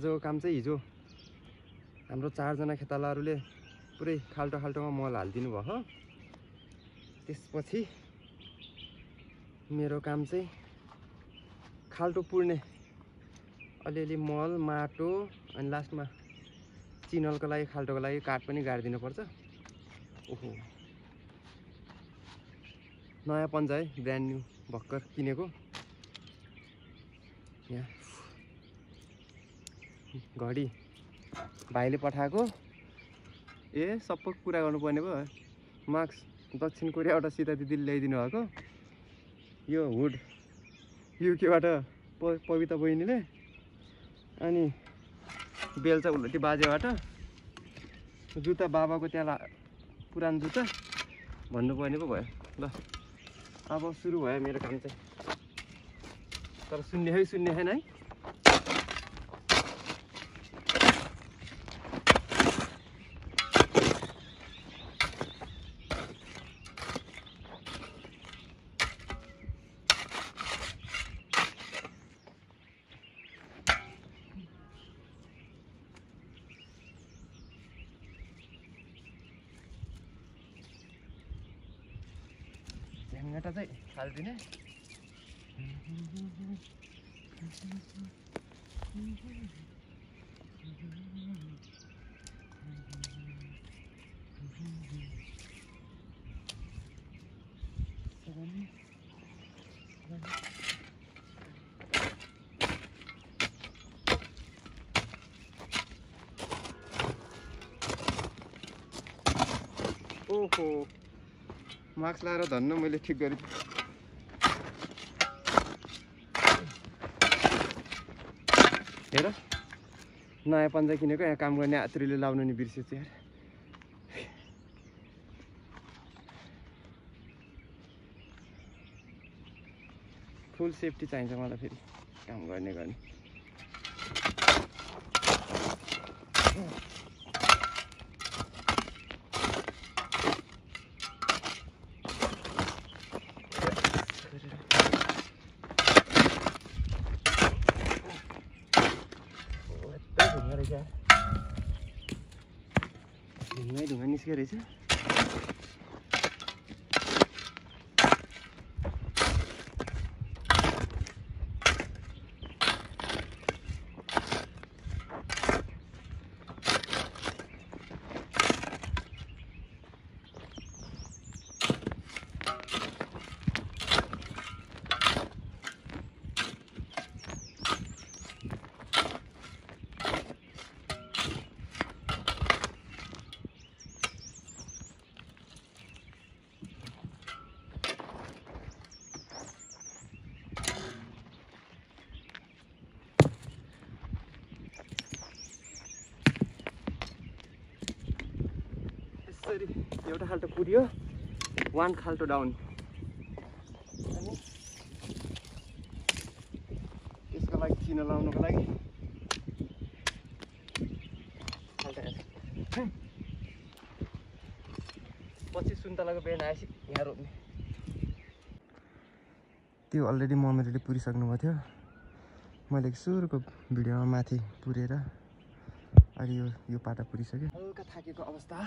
आजको काम चाहिँ हिजो हाम्रो 4 जना खेतालाहरूले पुरै खाल्टोमा मल हालिदिनु भयो हो। त्यसपछि मेरो काम चाहिँ खाल्टो पुर्ने अलिअलि मल माटो अनि लास्टमा चिनलको लागि खाल्टोको लागि काठ पनि गाडिदिनु पर्छ। ओहो नयाँ पन्जा है, ब्रान्ड न्यू भर्खर किनेको। यहाँ घडी भाइले पठाएको। सबै कुरा गर्नुपर्ने भयो। मार्क्स दक्षिण कोरियाबाट सीता दिदीले ल्याइदिनु भएको। यो हुड युकेबाट पविता बहिनीले, अनि बेल्चा उल्टी बाजेबाट, जुत्ता बाबाको त्यहाँ पुरानो जुत्ता भन्नुपर्ने पो भयो। ल अब सुरु भयो मेरो काम चाहिँ। तर सुन्ने छैन है। झ्याङ्गाटा चाहिँ हालिदिने। ओहो मास्क लाएर धन्न मैले ठिक गरेँ। हेर नयाँ पन्जा किनेको, यहाँ काम गर्ने आत्रीले लाउनु नि बिर्सेछु यार। फुल सेफ्टी चाहिन्छ मलाई फेरि काम गर्ने। ढुङ्गा निस्केको रहेछ। एउटा खाल्टो पुर्यो, 1 खाल्टो डाउन। अनि त्यसको लागि चिनो लाउनुको लागि पछि सुन्तलाको बेन आएपछि यहाँ रोप्ने। त्यो अलरेडी मम्मीले पुरिसक्नु भएको थियो। मैले सुरुको भिडियोमा माथि पुरेर अहिले यो पाटा पुरिसक्यो। हल्का थाकेको अवस्था,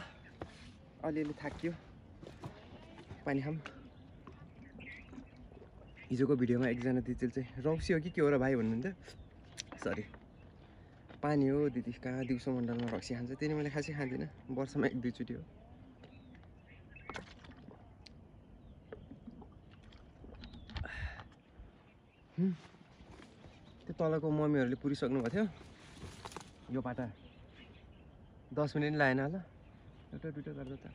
अलिअलि थाकियो। पानी खाम। हिजोको भिडियोमा एकजना दिदीले चाहिँ रौसी हो कि के हो र भाइ भन्नुहुन्थ्यो। सरी, पानी हो दिदी, कहाँ दिउँसो मण्डलमा रक्सी खान्छ। त्यही मैले खासै खाँदिनँ, वर्षमा 1-2 चोटि हो। त्यो तलको मम्मीहरूले पुरिसक्नु भएको थियो। यो पाटा 10 मिनट लागेन होला, एउटा दुइटा गर्दा त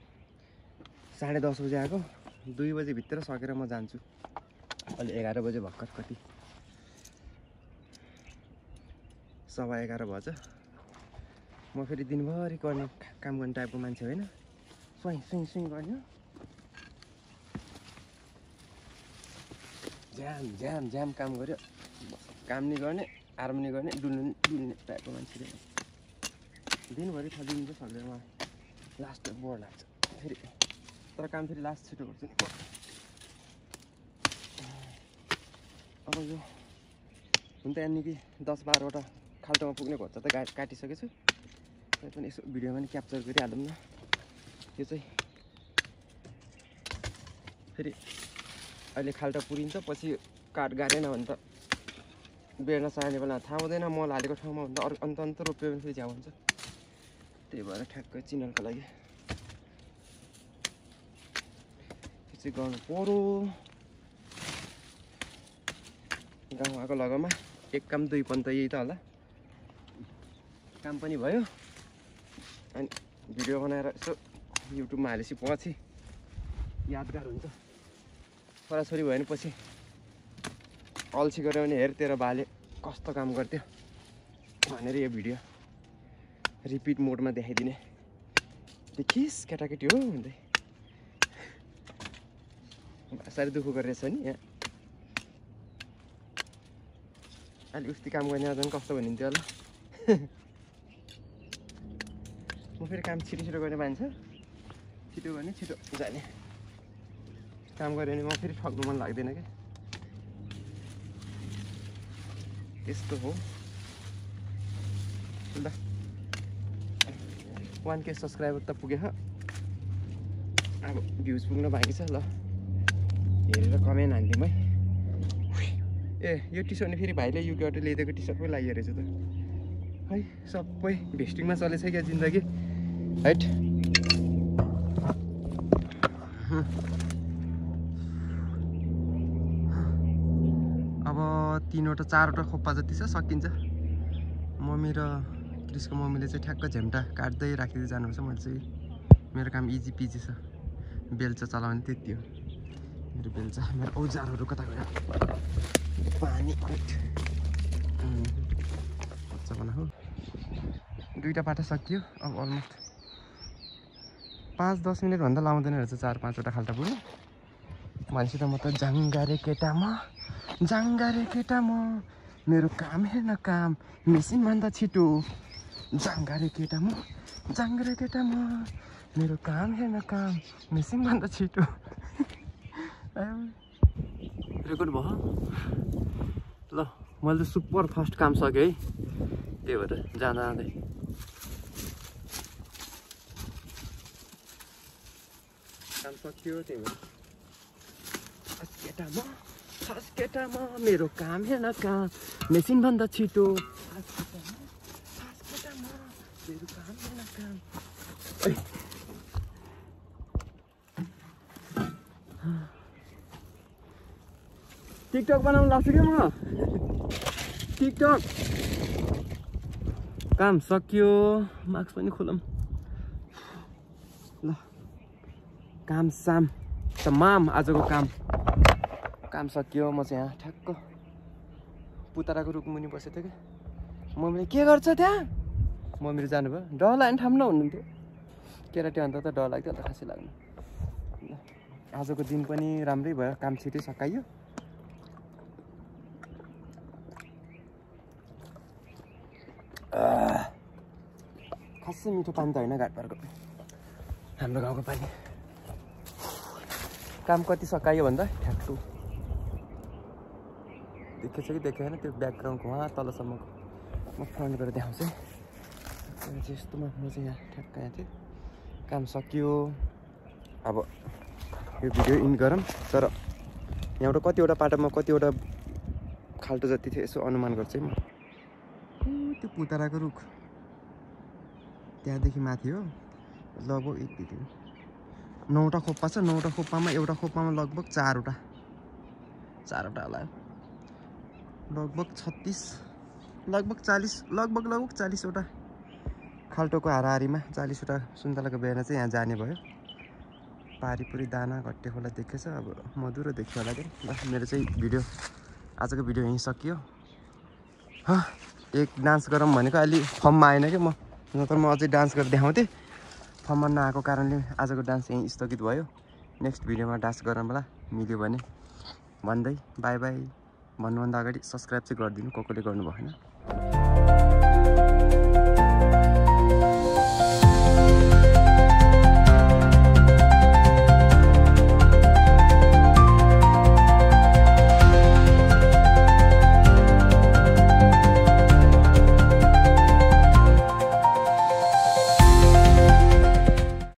10:30 बजे आएको। 2 बजे भित्र सकेर म जान्छु। अहिले 11 बजे भर्खर, कति 11:15 भएछ। म फेरि दिनभरि गर्ने काम गर्ने टाइपको मान्छे होइन। सुई गर्ने हो। ज्याम काम गर्यो, काम नि गर्ने, आराम नि गर्ने, डुल्ने टाइपको मान्छे। दिनभरि थलिनु चाहिँ सक्दैन मलाई। लास्ट बोर लाग्छ फेरि, तर काम फेरि लास्ट छिटो गर्छु नि। अब यो हुन त यहाँ निकै 10-12वटा खाल्टोमा पुग्ने घोच्चा त काटिसकेको छु तै पनि यसो भिडियोमा नि क्याप्चर गरिहालौँ न यो चाहिँ फेरि अहिले खाल्टो पुरिन्छ पछि काट गाडेन भने त बेर्न चाहिने बेला थाहा हुँदैन मल हालेको ठाउँमा भन्दा अरू अन्त रोप्यो भने फेरि झ्याउ हुन्छ त्यही भएर ठ्याक्कै चिनलको लागि त्यो चाहिँ गर्नु पर्यो गाउँ आएको लगामा एक काम दुई पन्त यही त होला काम पनि भयो अनि भिडियो बनाएर यसो युट्युबमा हालेपछि पछि यादगार हुन्छ छोराछोरी भयो भने पछि अल्छी गऱ्यो भने हेर तेरो बाले कस्तो काम गर्थ्यो भनेर यो भिडियो रिपिट मोडमा देखाइदिने देखिस् केटाकेटी हो भन्दै साह्रै दुःख गरिरहेछ नि यहाँ अलि उस्ती काम गर्ने झन् कस्तो भनिन्थ्यो होला म फेरि काम छिटो छिटो गर्ने मान्छे छिटो गर्ने छिटो जाने काम गऱ्यो भने म फेरि ठग्नु मन लाग्दैन क्या यस्तो हो ल 1K सब्सक्राइबर त पुगेछ अब भ्युज पुग्न बाँकी छ ल हेरेर कमेन्ट हानिदिउँ है ए यो टी सर्ट फेरि भाइले युकेबाट ल्याइदिएको टी सर्ट पो लाग्यो रहेछ त है सबै भेस्टिङमा चलेछ क्या जिन्दगी हैट अब 3वटा 4वटा खोप्पा जति छ सकिन्छ मम्मी र क्रिसको मम्मीले चाहिँ ठ्याक्क झेम्टा काट्दै राखिदिँदै जानुपर्छ मैले चाहिँ मेरो काम इजी पिजी छ बेल्चा चलाउने त्यति हो मेरो बेल्चा मेरो औजारहरू कता गयो पानी अच्छा बना हो 2टा पाटा सकियो अब अलमोस्ट 5-10 मिनट भन्दा लाउँदैन रहेछ 4-5वटा खाल्टा पुग्नु भनेपछि त म त जाङ्गारे केटा म मेरो काम हेर्न काम मेसिन भन्दा छिटो जाङ्गारे केटा म मेरो काम हेर्न काम मेसिन भन्दा छिटो रेकर्ड भयो ल मैले त सुपर फास्ट काम सकेँ है त्यही भएर जाँदा जाँदै काम सकियो त्यही भएर केटा म मेरो काम हेर्न काम मेसिन भन्दा छिटो मेरो काम हेर्न काम टिकटक बनाउनु लाग्छ क्या म टिकटक काम सकियो मार्क्स पनि खोलौँ ल काम साम तमाम आजको काम सकियो म चाहिँ यहाँ ठ्याक्क पुतराको रुख मुनि बसेको थिएँ क्या मम्मीले के गर्छ त्यहाँ मम्मीले जानुभयो डर लाग्ने ठाउँ नहुनुहुन्थ्यो केटाटी अन्त त डर लाग्थ्यो होला खासै लाग्नु ल आजको दिन पनि राम्रै भयो काम छिटै सकाइयो खासै मिठो पानी त होइन घाटपारको हाम्रो गाउँको पानी काम कति सकायो भन्दा ठ्याक्क देखेछ कि देखेन त्यो ब्याकग्राउन्डको वहाँ तलसम्मको म फ्रन्ट गरेर देखाउँछु यस्तोमा म चाहिँ यहाँ ठ्याक्क यहाँ थिएँ काम सकियो अब यो भिडियो इन गरौँ तर यहाँबाट कतिवटा पाटोमा कतिवटा खाल्टो जति थियो यसो अनुमान गर्छु है म त्यो पुतराको रुख त्यहाँदेखि माथि हो लगभग 9वटा खोप्पा छ 9वटा खोप्पामा एउटा खोप्पामा लगभग 4वटा होला लगभग 36 लगभग 40वटा खाल्टोको हाराहारीमा 40वटा सुन्तलाको बिहान चाहिँ यहाँ जाने भयो पारिपुरी दाना घट्टे खोला देखेछ अब मधुरो देख्यो होला क्या मेरो चाहिँ भिडियो आजको भिडियो यहीँ सकियो एक डान्स गरौँ भनेको अलि फर्ममा आएन क्या म नत्र म अझै डान्स गरेर देखाउँथेँ फर्ममा नआएको कारणले आजको डान्स यहीँ स्थगित भयो नेक्स्ट भिडियोमा डान्स गरौँ होला मिल्यो भने भन्दै बाई बाई भन्नुभन्दा अगाडि सब्सक्राइब चाहिँ गरिदिनु कसले गर्नु भएन